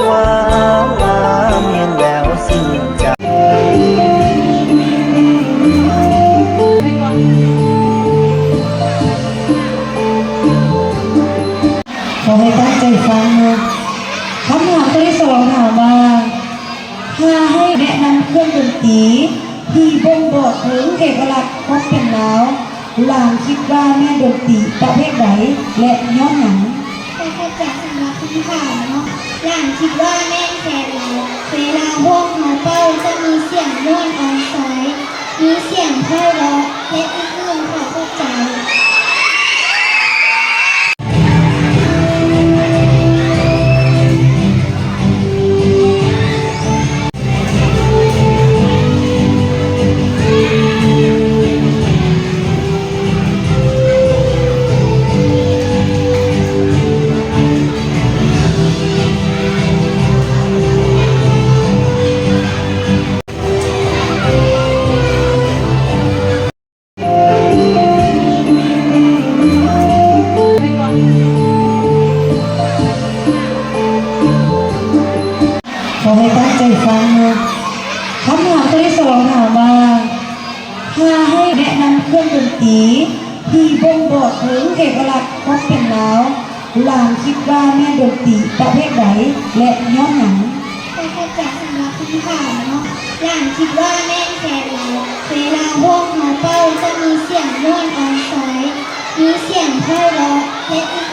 ວ່າແມ່ນແລ້ວຊື່ນໃຈ. ຂໍໃຫ້ຕັ້ງໃຈຟັງເນາະ. ຄຳຖາມຂໍ້ທີສອງ ຖາມວ່າ ຖ້າໃຫ້ແນະນຳເຄື່ອງດົນຕີທີ່ບົ່ງບອກເຖິງເອກະລັກຄວາມເປັນລາວ, ຫຼານຄິດວ່າແມ່ນດົນຕີປະເພດໃດ ແລະ ຍ້ອນຫຍັງ? ຂໍຂອບໃຈສຳລັບຄຳຖາມເນາະ. ຫຼານຄິດວ່າແມ່ນແຄນລາວ. ເວລາພວກເຮົາເປົ່າຈະມີສຽງມ່ວນອອນຊອຍ, ມີສຽງໄພເລາະ ແລະ ອື່ນໆ. ຂໍຂອບໃຈ. ຂໍໃຫ້ຕັ້ງໃຈຟັງເນາະ. ຄຳຖາມຂໍ້ທີສອງ ຖາມວ່າ ຖ້າໃຫ້ແນະນຳເຄື່ອງດົນຕີທີ່ບົ່ງບອກເຖິງເອກະລັກຄວາມເປັນລາວ, ຫຼານຄິດວ່າແມ່ນດົນຕີປະເພດໃດ ແລະ ຍ້ອນຫຍັງ? ຂໍຂອບໃຈສຳລັບຄຳຖາມເນາະ. ຫຼານຄິດວ່າແມ່ນແຄນລາວ. ເວລາພວກເຮົາເປົ່າຈະມີສຽງມ່ວນອອນຊອຍ, ມີສຽງໄພເລາະ ແລະ ອື່ນ.